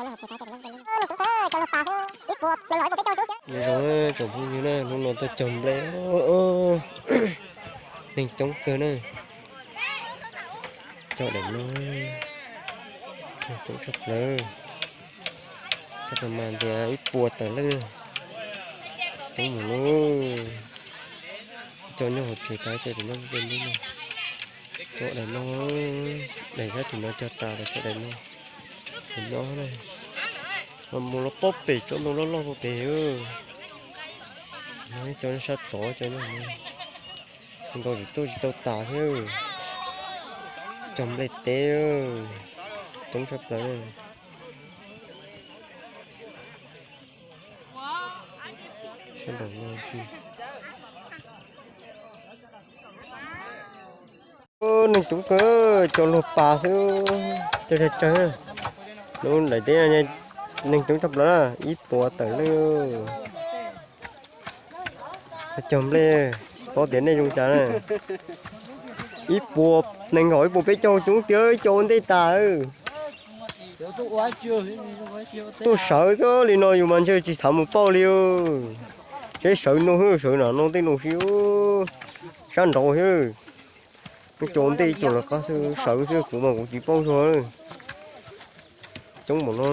Nyob zoo tsoom phooj ywg na, hnub no tuaj cog nplej, neeg coob kawg na. Cog daim no, neeg coob tshaj plaws. Cog mas ntias ib puas tawm leej. Coob mus lawm. Cog nyob hauv tsev tas, cog daim no, cog daim no, daim sab tim no cog tas lawm, cog daim no. Daim no na, mus los pob pem tsob ntoo loj loj pob pem. No cog sab tod, cog nyob nkaus tsis tuaj tsis tau tas thiab. Cog nplej teb, coob tshaj plaws. Sab nraum no, neeg coob kawg, cog luag pas xwb, cog tsawg tsawg. Lub daim teb neeg coob tshaj plaws na, ib puas tawm leej. Cog nplej, paub tias nej zoo cas na. Ib puas nees nkaum ib puas peb caug coob tiag, cog ua ntej tas. Tuaj sawv xwb li no yus mas ntshe tsis xav mus pauj li. Seb sawv no xwb, sawv no no tej no xwb, sab nraud xwb. Cog ua ntej cog lawv qab xwb, sawv xwb, kuv mas kuv tsis paub zog. Coob npaum no.